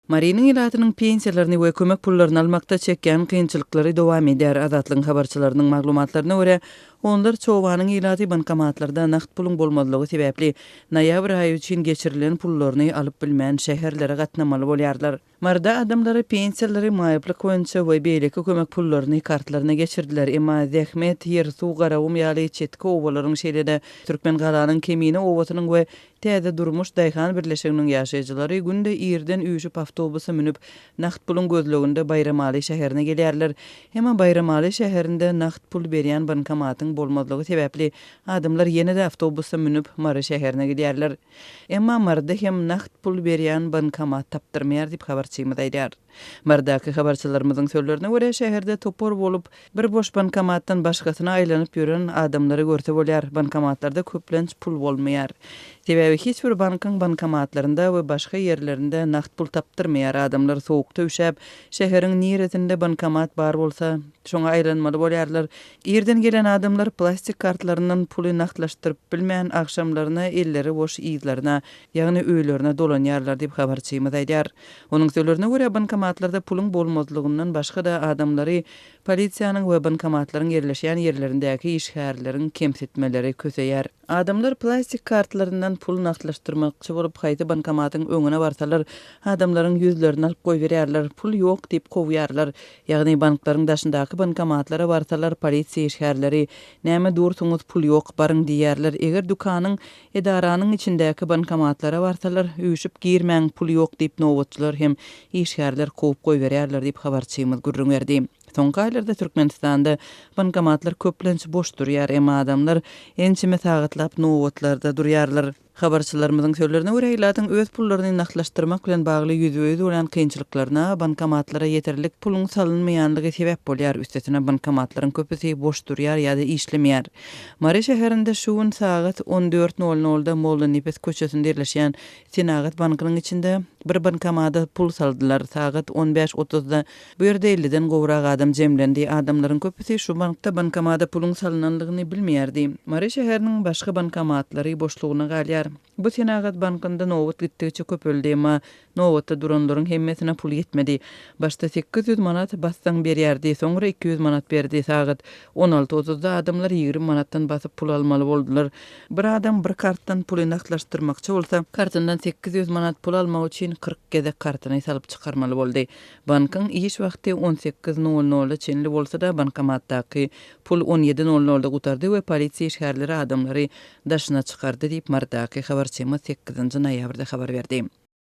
Marynyň ilatynyň pensiýalaryny we kömek pullaryny almakda çekýän kynçylyklary dowam edýär. Azatlygyň habarçylarynyň maglumatlaryna görä, onlarça obanyň ilaty bankomatlarda nagt puluň bolmazlygy sebäpli, noýabr aýy üçin geçirilen pullaryny alyp bilmän şäherlere gatnamaly bolýarlar. Maryda adamlara pensiýalary, maýyplyk boýunça we beýleki kömek pullaryny kartlaryna geçirdiler. Emma Zähmet, Ýersuw, Garagum ýaly çetki obalaryň, şeýle-de Türkmengalanyň Kemine obasynyň we Täze durmuş daýhan birleşiginiň ýaşaýjylary günde irden üýşüp awtobusa münüp, nagt puluň gözleginde Baýramaly şäherine gelýärler. Emma Baýramaly şäherinde nagt pul berýän bankomatyň bolmazlygy sebäpli, adamlar ýene-de awtobusa münüp, Mary şäherine gidýärler. Emma Maryda hem nagt pul berýän bankomat tapdyrmaýar diýip, habarçymyz aýdýar. Marydaky habarçylarymyzyň sözlerine görä, şäherde topar bolup, bir boş bankomatdan başgasyna aýlanyp ýören adamlary görse bolýar. Bankomatlarda köplenç pul bolmaýar. Sebäbi hiç bir bankyň bankomatlarynda we başga ýerlerinde nagt pul tapdyrmaýar. Adamlar sowukda üşäp, şäheriň niresinde bankomat bar bolsa, şoňa aýlanmaly bolýarlar. Irden gelen adamlar plastik kartlaryndan puly nagtlaşdyryp bilmän, agşamlaryna elleri boş yzlaryna, ýagny öýlerine dolanýarlar diýip, habarçymyz aýdýar. Onuň sözlerine görä, bankomatlarda puluň bolmazlygyndan başga-da adamlary polisiýanyň we bankomatlaryň ýerleşýän ýerlerindäki işgärleriň kemsitmeleri köseýär. Adamlar plastik kartlaryndan pul nagtlaşdyrmakçy bolup, haýsy bankomatyň öňüne barsalar, adamlaryň ýüzlerini alyp goýberýärler, pul ýok diýip kowýarlar. Ýagny banklaryň daşyndaky bankomatlara barsalar, polisiýa işgärleri, Näme dursuňyz, pul ýok, baryň diýýärler. Eger dükanyň Edaranyň içindäki bankomatlara barsalar, üýşüp girmäň, pul ýok diýip nobatçylar hem işgärler kowup goýberýärler diýip, habarçymyz gürrüň berdi. Soňky aýlarda Türkmenistanda bankomatlar köplenç boş durýar, emma adamlar ençeme sagatlap nobatlarda durýarlar. Habarçylarymyzyň sözlerine görä, ilatyň öz pullaryny nagtlaşdyrmak bilen bagly ýüzbe-ýüz bolýan kynçylyklaryna bankomatlara ýeterlik puluň salynmaýanlygy sebäp bolýar, üstesine bankomatlaryň köpüsi boş durýar ýa-da işlemeýär. Mary şäherinde şu gün sagat on dört nol nolda Mollanepes köçesinde ýerleşýän Senagat bankynyň içinde bir bankomada pul saldylar. Sagat on bäş otuzda bu ýerde elliden gowrak adam jemlendi. Adamlaryň köpüsi şu bankda bankomada puluň salynanlygyny bilmeýärdi. Mary şäheriniň başga bankomatlary boşlugyna galýar. Bu Senagat bankynda nobat gitdigiçe köpeldi, emma nobatda duranlaryň hemmesine pul ýetmedi. Başda 800 manat bassaň berýärdi, soňra 200 manat berdi. Sagat on alty otuzda adamlar 20 manatdan basyp pul almaly boldular. Bir adam bir kartdan puly nagtlaşdyrmakçy bolsa, kartyndan 800 manat pul almak üçin 40 gezek kartyny salyp çykarmaly boldy. Bankyň iş wagty on sekiz nol nola çenli bolsa-da, bankomatdaky pul on ýedi nol nolda gutardy we polisiýa işgärleri adamlary daşyna çykardy diýip, Marydaky habarçymyz sekizinji noýabrda habar berdi.